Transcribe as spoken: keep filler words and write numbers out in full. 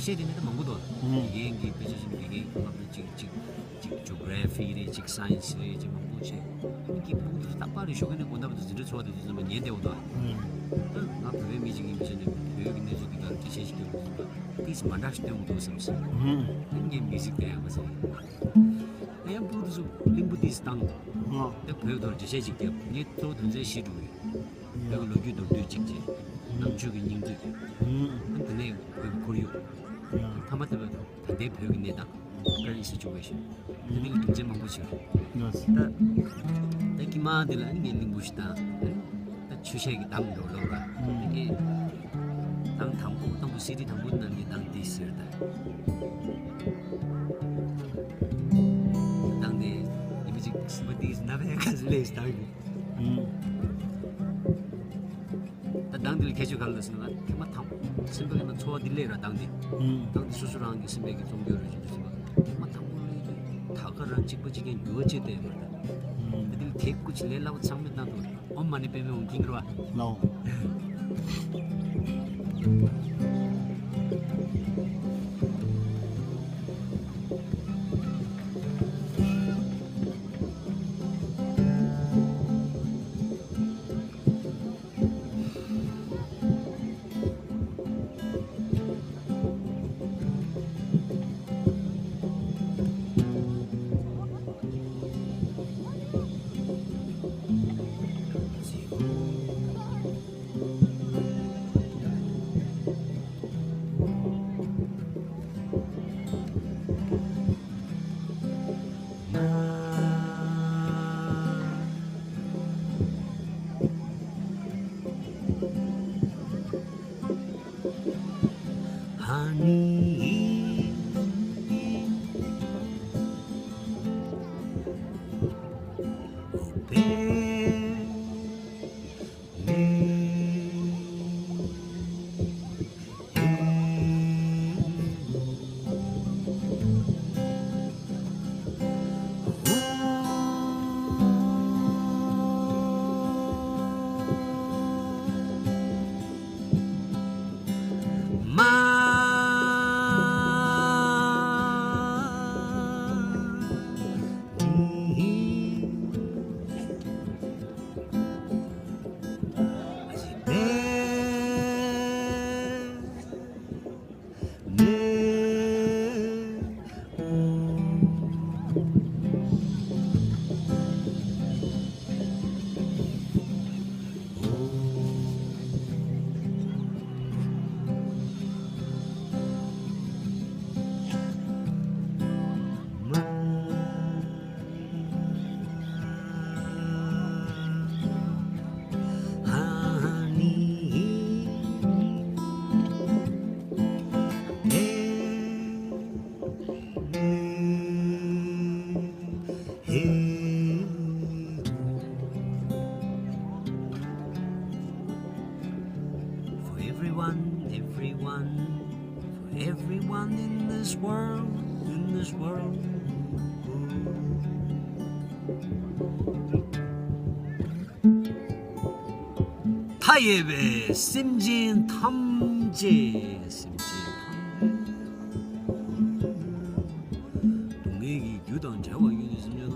ཆེ་དེ་ནི་ད་མང་པོ་འདུག་ཨུམ། དགེ་རྒན་གྱི་དཔེ་ཆ་ཆེན་དགེ་རྒན་གྱི་བསླབ་གྲྭ་གཅིག་གཅིག་གཅིག་ཇོ་གྷ་ར་ཕི་རེད། གཅིག་སའེན་སི་རེད། གཅིག་མང་པོ་བྱས། ཨ་ནི་སྐྱིད་པོ་འདུག་རྟག་པར་རེ་ཞོགས་ཀས་ནས་དགོང་དག་བར་དུ་འཛིན་གྲྭ་ཚོགས་དེ་ཚོ་ཚང་མ་ཉན་བསྡད་འོ་དོ། ཨུམ། ད་ང་བོད་པའི་མི་ཞིག་ཡིན་པ་བྱས་ནས་བོད་ཀྱི་གནས་ཚུལ་འདི་ག་ལ་འགྲེལ་བཤད་ཞིག་སྟོན་དགོས་འདུག་ཏིས་མ་འདྲ་ཞིག་སྟོན་དགོས་འདུག་བསམ་སོང་། ཨུམ། ཨ་ནི་ངས་མི་གཟིགས་བསྡད་ཡང་མ་ཟིན། ད་ཡང་ཕྲུ་གུ་ཚོ་གླིང་བུ་ཏིས་བཏང་འདུག་ཨ། ད་བོད་ཐོག་འགྲེལ་བཤད་ཅིག་བརྒྱབ། ངས་གཙོ་བོ་དོན་ཚན་བཞི་འགྲོ་གི་ཡོད། བོད་ཀྱི་ལོ་རྒྱུས་མདོར་བསྡུས་གཅིག་བྱས། ནམ་ཆོས་ཀྱི་སྙིང་བསྡུས། ཨུམ། དེ་ནས་བོད་ཀྱི་ཁོར་ཡུག་ཡ། ཐ་མ་དེ་བས་ད་ལྟའི་བོད་ཀྱི་གནས་སྟངས། current situation། དེ་འདི་གི་སྒྲུང་ཆེན་མང་པོ་བྱས། ཡ། ད་ད་དཀྱིལ་མ་འདི་ལ་ཨ་ནི་ངས་གླིང་བུ་ཞིག་བཏང་། ད་ཆུ་ཤེལ་གྱི་གདངས་འགྲོ་ལོ་ར། ཨུམ། དེ་གི་གདངས་དང་པོ་དང་པོ་སི་ཌི་དང་པོ་ནང་གི་གདངས་འདི་ཟེར་ད། གདངས་དེ་ཉི་མ་གཅིག་སུམ་པ་འདི་ན་བའི་ཁ་ལས་གདངས་ཡོད། ཨུམ། ད་གདངས་འདི་ལ་ཁྱད་ཆོས་ག་རེ་ལ་ཟེར་ན་ཐེངས་མ་དང་པོ་སེམས་པའི་ནང་ཚོར་བ་འདི་སླེབས་ར་གདངས་འདི། ཨུམ། གདངས་འདི་སོ་སོ་རང་གི་སེམས་པའི་གི་རྩོམ་སྐྱོར་རེ་བྱེད་དུས་ཟེར་བ་ཐེངས་མ་དང་པོ་སླེབས་དུས་ད་ག་རང་གཅིག་པ་གཅིག་རྐྱང་འགྱུར་བ་ཅིག་བསྟན་ཡོད་རེད་ད། ཨུམ། ད་འདི་ལ་དེབ་སྐུ་ཅིག་ལས་སླ་པོ་ཚང་མས་གནང་འདུག་ཨོཾ་མ་ཎི་པདྨེ་ཧཱུྃ་ཀླིང་ར་བ། ལའོ། Honey, oh baby. For everyone, everyone, for everyone in this world, in this world. མཐའ་ཡས་པའི་སེམས་ཅན་ཐམས་ཅད། སེམས་ཅན་ཐམས་ཅད། སྡུག་བསྔལ་གྱི་རྒྱུ་དང་བྲལ་བར་གྱུར་ནས་སེམས་ཅན་